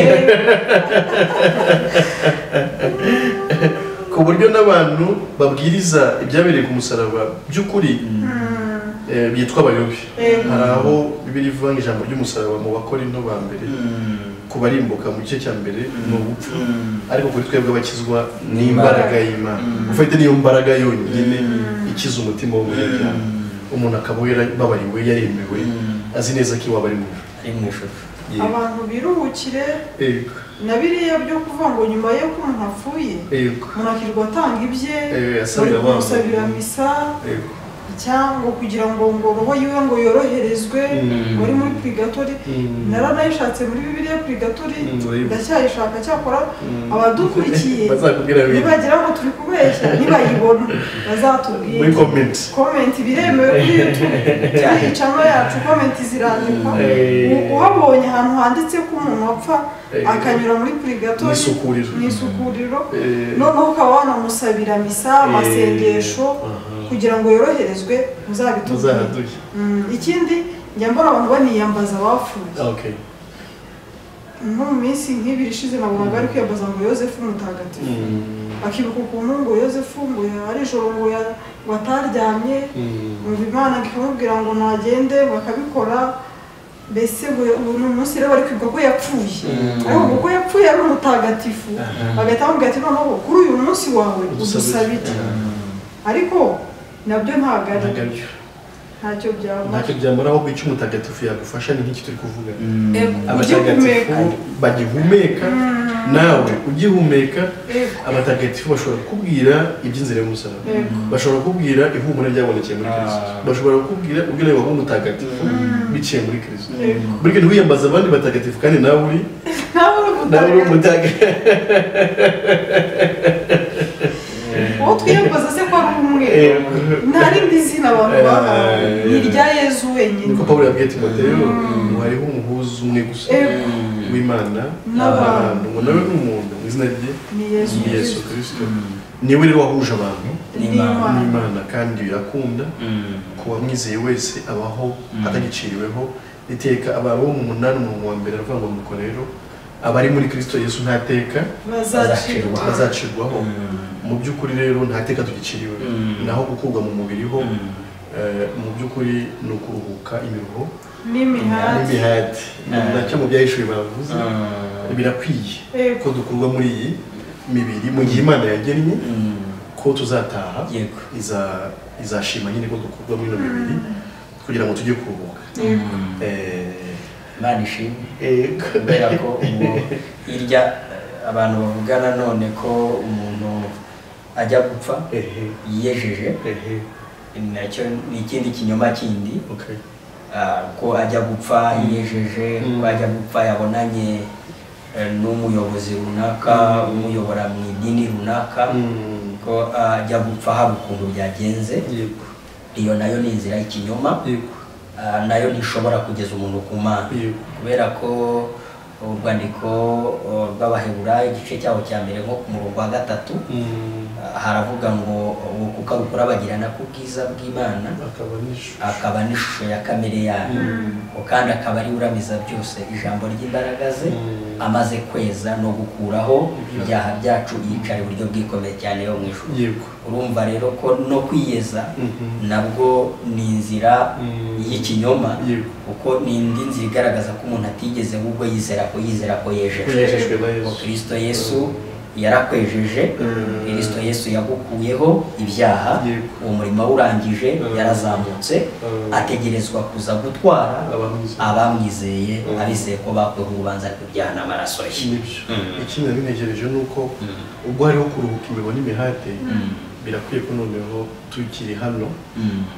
Ku buryo n'abantu babwiriza ibyabereye ku musaraba by'ukuri bitwa abayobe. Hari aho Bibiliya ivuga ijambo ry'umusaraba mu Bakorinto ba mbere kubarimbuka mu gice cya mbere ni ubupfu, ariko kuri twebwe abakizwa ni imbaraga y'Imana. Ufite niyo mbaraga yonyine ikiza umutima w'umunyabyaha, umuntu akaba yarababariwe, yaremewe, azi neza ko iwabo ari mu ijuru. Abantu biruhukire na biriya byo kuvuga ngo nyuma y'uko umuntu apfuye umuntu akirirwa atanga ibye, asabira misa cyangwa kugira ngo roho yiwe ngo yoroherezwe, wari muri purigatori. Naranayishatse muri Bibiliya purigatori, ndacyayishaka. Cyakora abadukurikiye nibagira ngo turi kubeshya, nibayibona bazatubwire muri comment. Comment biremewe kuri YouTube, kuri channel yacu comment zirandikwa. Uhabonye ahantu handitse ko umuntu apfa akanyura muri purigatori mu isukuriro, noneho ukaba wanamusabira misa, amasengesho kugira ngo yoroherezwe, muzabitubwire. Ikindi njya mbona abantu baniyambaza abapfuye. Nko mu minsi nk'ibiri ishize nabonaga ari kwiyambaza ngo Yosefu mutagatifu, akibuka ukuntu ngo Yosefu ngo ari ijoro ngo ataryamye, ngo Imana ikamubwira ngo nagende bakabikora. Mbese ubu ni umunsi rero bari kwibuka ko yapfuye, ariko kuko yapfuye ari umutagatifu bagahita bamubwira ati noneho kuri uyu munsi wawe udusabire. Ariko nabyo ntabwo ari ntacyo byamara. Ntacyo byamara, ahubwo icyo umutagatifu yagufasha ni nk'iki turi kuvuga. Abatagatifu bagihumeka, nawe ugihumeka, abatagatifu bashobora kukubwira iby'inzira y'umusaraba, bashobora kukubwira ihumure ryabonekeye muri Kristo, bashobora kukubwira ubwo nawe waba umutagatifu biciye muri Kristo. Burya ntiwiyambaze abandi batagatifu kandi nawe uri umutagatifu. Uwo twiyambaza se ko ari umwe, nta rindi zina abantu bahawe, ni irya Yesu wenyine. Niko Pawulo yabwiye Timoteyo ngo hariho umuhuza umwe gusa w'Imana n'abantu, ngo nawe ni umuntu, mu izina rye ni Yesu Kristo. Niwe rero wahuje abantu n'Imana, kandi birakunda ku wamwizeye wese abaho atagiciriweho iteka. Abantu bo mu 8 umurongo wa mbere aravuga ngo nuko rero abari muri Kristo Yesu nta teka bazacirwaho. Mu by'ukuri rero nta teka tugiciriwe, naho gukurwa mu mubiri ho mu by'ukuri ni ukuruhuka imiruho n'imihati. Nacyo mu byahishuwe bavuze birakwiye ko dukurwa muri iyi mibiri mu gihe Imana yagennye ko tuzataha, izashima nyine ko dukurwa muri ino mibiri kugira ngo tujye kuruhuka. Imana ishimwe kubera ko hirya abantu bavugana none ko umuntu ajya gupfa yiyejeje, nacyo ni ikindi kinyoma kindi. Ko ajya gupfa yiyejeje, ko ajya gupfa yabonanye n'umuyobozi runaka umuyobora mu idini runaka, ko ajya gupfa hari ukuntu byagenze. Iyo nayo ni inzira y'ikinyoma. nayo ntishobora kugeza umuntu ku Mana, kubera ko urwandiko rw'Abaheburayo igice cyaho cya mbere nko ku murongo wa 3 haravuga ngo kuko kurabagirana k'ubwiza bw'Imana akaba n'ishusho ya kamere yayo, kandi akaba ari uramiza byose ijambo ry'imbaraga ze, amaze kweza no gukuraho ibyaha byacu, yicara iburyo bwikomeye cyane yo mu ijuru. Urumva rero ko no kwiyeza nabwo ni inzira y'ikinyoma, kuko ni indi nzira igaragaza ko umuntu atigeze ahubwo yizera ko yejejwe. Kristo Yesu yarakwejeje, Kristo Yesu yagukuyeho ibyaha, uwo murimo awurangije, yarazamutse, ategerezwa kuza gutwara abamwizeye, abizeye ko bakuweho urubanza rw'ibyaha n'amaraso ye. Ikindi nabitekereje ni uko ubwo hariho kuruhuka imibona imihate, birakwiye ko noneho tukiri hano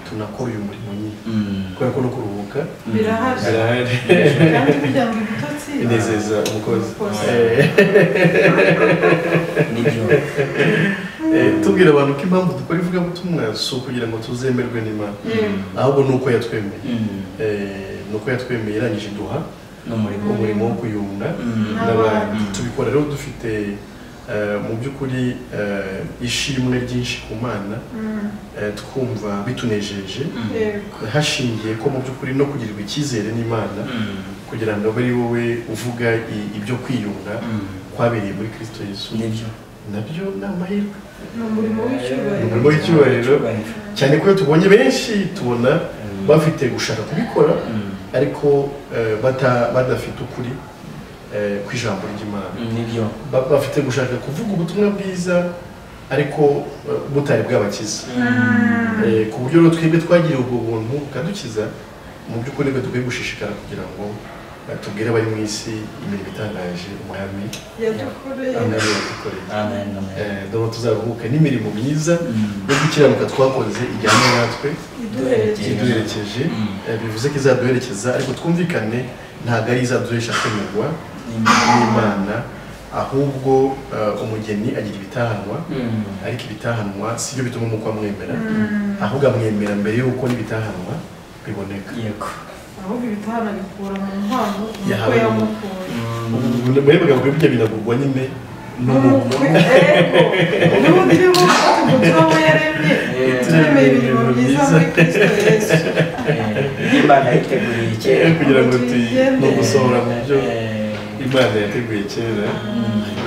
tunakora uyu murimo nyine, kubera ko no kuruhuka birahari, kandi kugira ngo ibitotsi binezeza umukozi. Tubwira abantu ko impamvu dukora ivugabutumwa si ukugira ngo tuzemerwe n'Imana, ahubwo ni uko yatwemeye, ni uko yatwemeye irangije iduha umurimo wo kuyunga n'abandi. Tubikora rero dufite mu by'ukuri ishimwe ryinshi ku Mana, twumva bitunejeje, hashingiye ko mu by'ukuri no kugirirwa icyizere n'Imana, kugira ngo abe ari wowe uvuga ibyo kwiyunga kwabereye muri Kristo Yesu. Nabyo ni amahirwe, ni umurimo w'icyubahiro, cyane ko iyo tubonye benshi tubona bafite gushaka kubikora, ariko badafite ukuri kw'ijambo ry'Imana. Bafite gushaka kuvuga ubutumwa bwiza ariko butari bwabakiza, ku buryo rero twebwe twagiriwe ubwo buntu bukadukiza, mu by'ukuri nibwo dukwiye gushishikara kugira ngo tubwire abari mu isi imirimo itangaje Umwami yadukoreye. Dore tuzaruhuke n'imirimo myiza yo gukiranuka twakoze ijyanye natwe iduherekeje, bivuze ko izaduherekeza, ariko twumvikane ntabwo ari izaduhesha kwemerwa n'Imana, ahubwo umugeni agira ibitahanwa, ariko ibitahanwa si byo bituma umukwe amwemera, ahubwo amwemera mbere y'uko n'ibitahanwa biboneka. Ahubwo ibitahana bikura mu mpano umukwe yamukuye. Muri magambo ibyo binagurwa nyine n'umukwe. N'ubundi niba ufite yaremye, turemeye imirimo myiza muri Kristo Yesu. Imana yateguriye kera kugira ngo no gusohora mu byo Imana yateguye kera,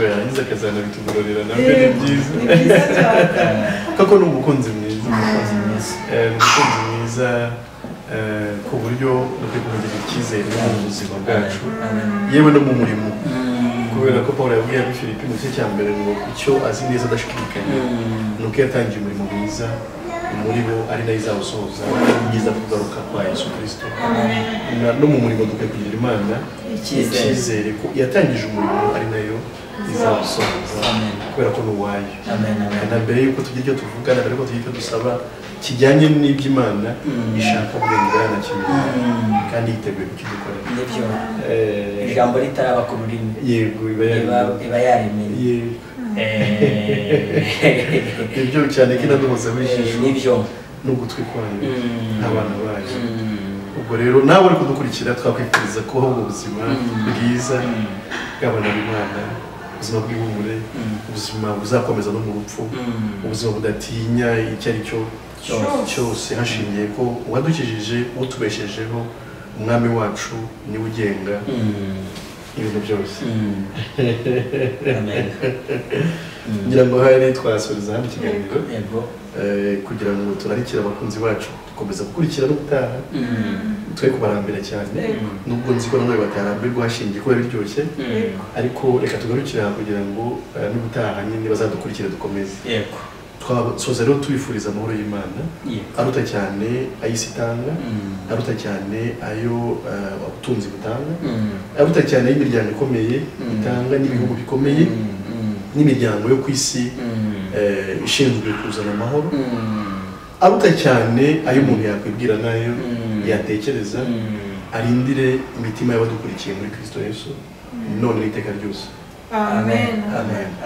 yarangiza akazanabitugororera, nabyo ni byiza. Ni byiza cyane. Koko ni umukunzi mwiza, umukunzi mwiza, ku buryo dukwiye kumugirira icyizere no mu buzima bwacu, yewe no mu murimo, kubera ko Pawulo yabwiye ab'i Filipi mu gice cya mbere ngo icyo azi neza adashidikanya ni uko yatangiye umurimo mwiza muri bo, ari nayo izawusohoza kugeza kugaruka kwa Yesu Kristo. No mu murimo dukwiye kugira Imana icyizere ko yatangije umurimo ari nayo izawusohoza, kubera ko ni uwayo. Na mbere y'uko tugira icyo tuvuga, na mbere y'uko tugira icyo dusaba kijyanye n'iby'Imana ishaka kurenga na kimwe, kandi yiteguye kukidukorera. Nibyo, ijambo ritaraba ku rurimi, yego, iba yaremenye. Yego, nibyo cyane ko inaduhoza ijisho, nibyo n'ugutwi kwayo nk'abana bayo. Ubwo rero nawe uri kudukurikira, twakwifuriza kubaho ubwo buzima bwiza bw'abana b'Imana, ubuzima bw'ihumure, ubuzima buzakomeza no mu rupfu, ubuzima budatinya icyo ari cyo cyose, hashingiye ko uwadukijije, utubeshejeho, Umwami wacu niwe ugenga ibintu byose. Ngira ngo hari twasubiza hano ikiganiro kugira ngo turarikire abakunzi bacu dukomeza gukurikira no gutaha, twe kubarambira cyane, nubwo nzi ko nanone batarambirwa hashingiye kuba biryoshye, ariko reka tugarukire aha kugira ngo n'ubutaha nyine bazadukurikire dukomeze. Twasoza rero tubifuriza amahoro y'Imana aruta cyane ay'isi itanga, aruta cyane ayo ubutunzi butanga, aruta cyane ay'imiryango ikomeye itanga n'ibihugu bikomeye n'imiryango yo ku isi ishinzwe kuzana amahoro, aruta cyane ayo umuntu yakwibwira nayo yatekereza, arindire imitima y'abadukurikiye muri Kristo Yesu none n'iteka ryose. Amen. Amen.